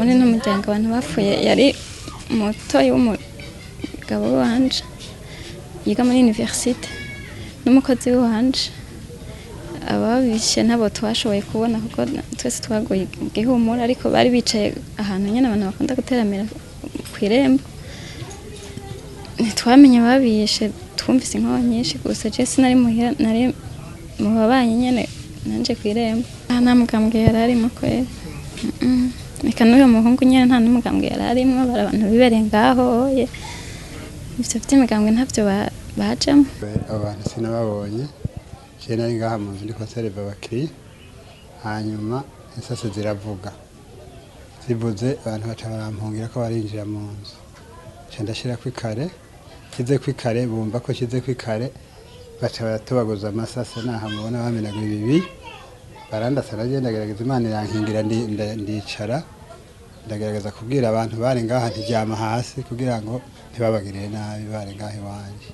Muri no muryango abantu bapfuye yari mutoyi w'umugabo wanje yiga muri université n'umukozi wanje. Ababishe ntabo twashoboye kubona kuko twese twaguye igihumura, ariko bari bicaye ahantu nyene abantu bakunda guteramira kw'irembo. Ntitwamenye ababishe, twumvise inkoho nyinshi gusa. Je sinari muhira, nari mu babanyi nyene nanje kw'irembo. Nta mugambwe yari arimo kweri. Eka n'uyo muhungu nyene nta n'umugambwe yari arimwo, bari abantu bibereye ngaho oye. Ivyo vy'imigambwe ntavyo bajamwo. Abo bantu sinababonye. Je nari ngaha mu nzu ndiko nsereva abakiriya, hanyuma insase ziravuga. Zivuze, abantu baca barampungira ko barinjira mu nzu. Nca ndashirako ikare, nshizeko ikare, bumva ko nshizeko ikare, baca baratobaguza amasase. Naha mubona bamenaguye ibibi, barandasa. Naje ndagerageza, Imana irankingira, ndicara, ndagerageza kubwira abantu bari ngaha ntiryama hasi kugira ngo ntibabagirire nabi bari ngaha iwanje.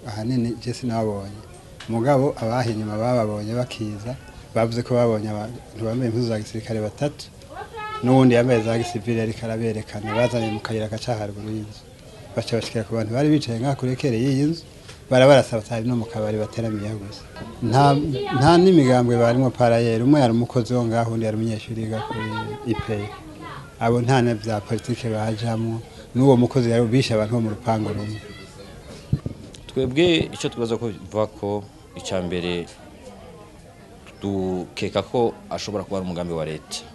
Ahanini je sinababonye, mugabo abaha inyuma bababonye bakiza bavuze ko babonye abantu bambaye impuzu za gisirikare batatu n'uwundi yambaye za gisivile, ariko araberekana bazanye mu kayira gaca haruguru y'inzu, baca bashikira ku bantu bari bicaye ngaha kurekere y'iyi nzu, barabarasa. Batari no mu kabari bateramiyeho gusa, nta n'imigambwe barimwo. Parayeri umwe yari umukozi wo ngaho, undi yari umunyeshuri yiga kuri IPE. Abo nta na vya politike bajamwo, n'uwo mukozi yari bishe abantu bo mu rupangu rumwe. Twebwe icyo twibaza ko biva ko, icya mbere dukeka ko ashobora kuba ari umugambi wa leta,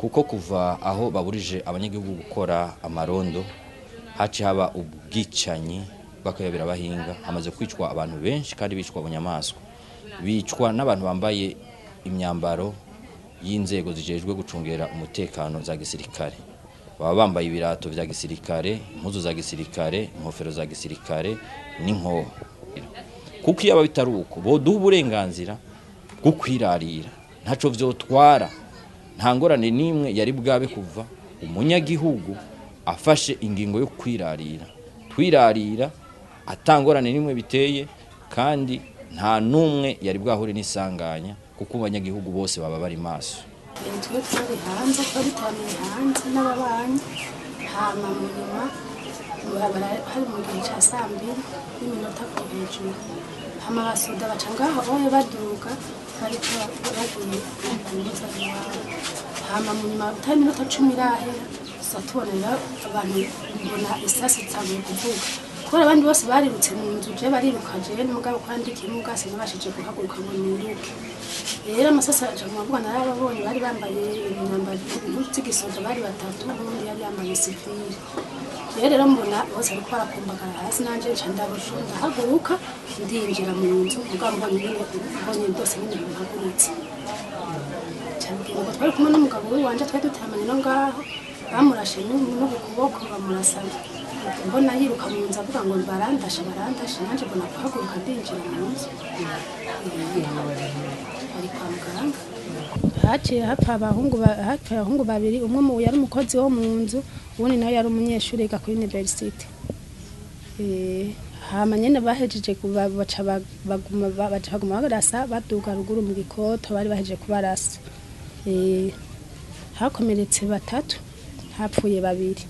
kuko kuva aho baburije abanyagihugu gukora amarondo haci haba ubwicanyi bw'akayobera bahinga. Hamaze kwicwa abantu benshi kandi bicwa bunyamaswa, bicwa n'abantu bambaye imyambaro y'inzego zijejwe gucungera umutekano za gisirikare. Baba bambaye ibirato vya gisirikare, impuzu za gisirikare, inkofero za gisirikare n'inkoho. Kuko iyo aba bitari uko, boduha uburenganzira bwo kwirarira, ntaco vyotwara. Nta ngorane n'imwe yari bwabe kuva umunyagihugu afashe ingingo yo kwirarira. Twirarira ata ngorane n'imwe biteye, kandi nta n'umwe yari bwahure n'isanganya, kuko abanyagihugu bose baba bari maso. Twe twari hanze, twari twamiye hanze n'ababanyi. Hama mu nyuma hari mu gihe ca 2:00 ko hejuru, hama abasoda baca ngaho oye baduga, bariko bagiye kumva iwabo. Hama mu nyuma atari iminota 10 irahera, tuza tubonera abantu, mbona isasi zitanguye kuvuga, kubera abandi bose barirutse mu nzu, je bariruka jewe n'umugabo kandi ikimuga sinabashije guhaguruka ngo niruke. Rero amasasi aja mu bavuga, narababonye, bari bambaye imyambaro, impuzu z'igisoda, bari batatu, n'uwundi yari yambaye sivile. Rero mbona bose bariko barakumbagara hasi, nanje nca ndarusha, ndahaguruka, ndinjira mu nzu. Mugabo mbonye nyene, mbonye ndose nyene mpagurutse, nca mbwira ngo twari kumwe n'umugabo w'iwanje, twari duteramanye no ngaho, bamurashe no ku kuboko bamurasa. Mbona yiruka mu nzu avuga ngo barandashe, barandashe, nanje mbona guhaguruka ndinjira mu nzu. Ari kwa muganga. Haciye hapfa abahungu hapfa abahungu babiri, umwe mu yari umukozi wo mu nzu, uwundi nawe yari umunyeshuri yiga kuri université. Hama nyene bahejeje baca baguma baca baguma barasa, baduga ruguru mu gikoto, bari bahejeje kubarasa. Hakomeretse batatu, hapfuye babiri.